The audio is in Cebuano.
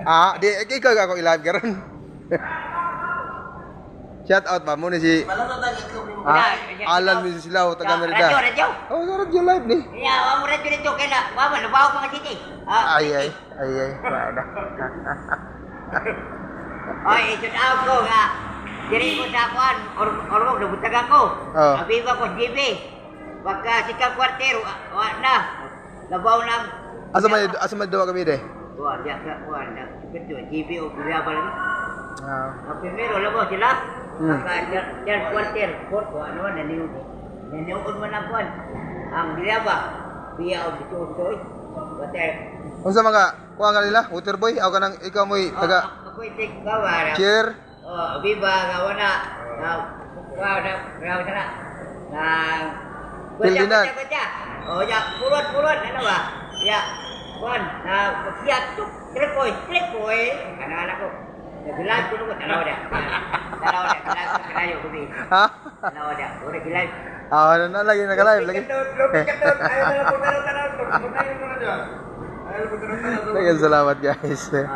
Ah, di ikaw ako i-live karon. Shout out ba mo ni si ah, Alan Misislaw taga Merida. Radyo, radyo. Oh, sa radyo live ni. Ya, wa mo radyo dito kay na. Wa man lubaw mga city. Ah, Ay ay ay ay. Wala. Oy, isod out ko nga. Diri ko sa kuan, or or nabutagan ko. Oh. Abiba ko GB. Pagka sika kwartero, wa na. Labaw ng Asa may duwa kami de? Wa diya ka kuan na. Kito GB o Guyaba lagi. Ah. Ang primero labaw sila. Pagka third quarter, fourth, wa ano naniud. Naniud man ang kuan. Ang Guyaba biya og dito. Water. Unsa mga kuha ka nila? Water boy aw kanang ikaw mo'y taga Ako itik kawa. cheer. Oh, viva nga wala. Na wow na grabe na. Na Ferdinand. Kutya, kutya. Oh, ya, pulot pulot ano ba? Ya. Kuan na siya tuk trepoy trepoy. Kana anak ko. Nagilag ko ko tanaw dia. Tanaw dia, tanaw ko kanayo ko bi. Ha? Tanaw dia. Ore gilag. Ah, ano na lagi naka-live lagi. Daghang salamat, guys. Oh,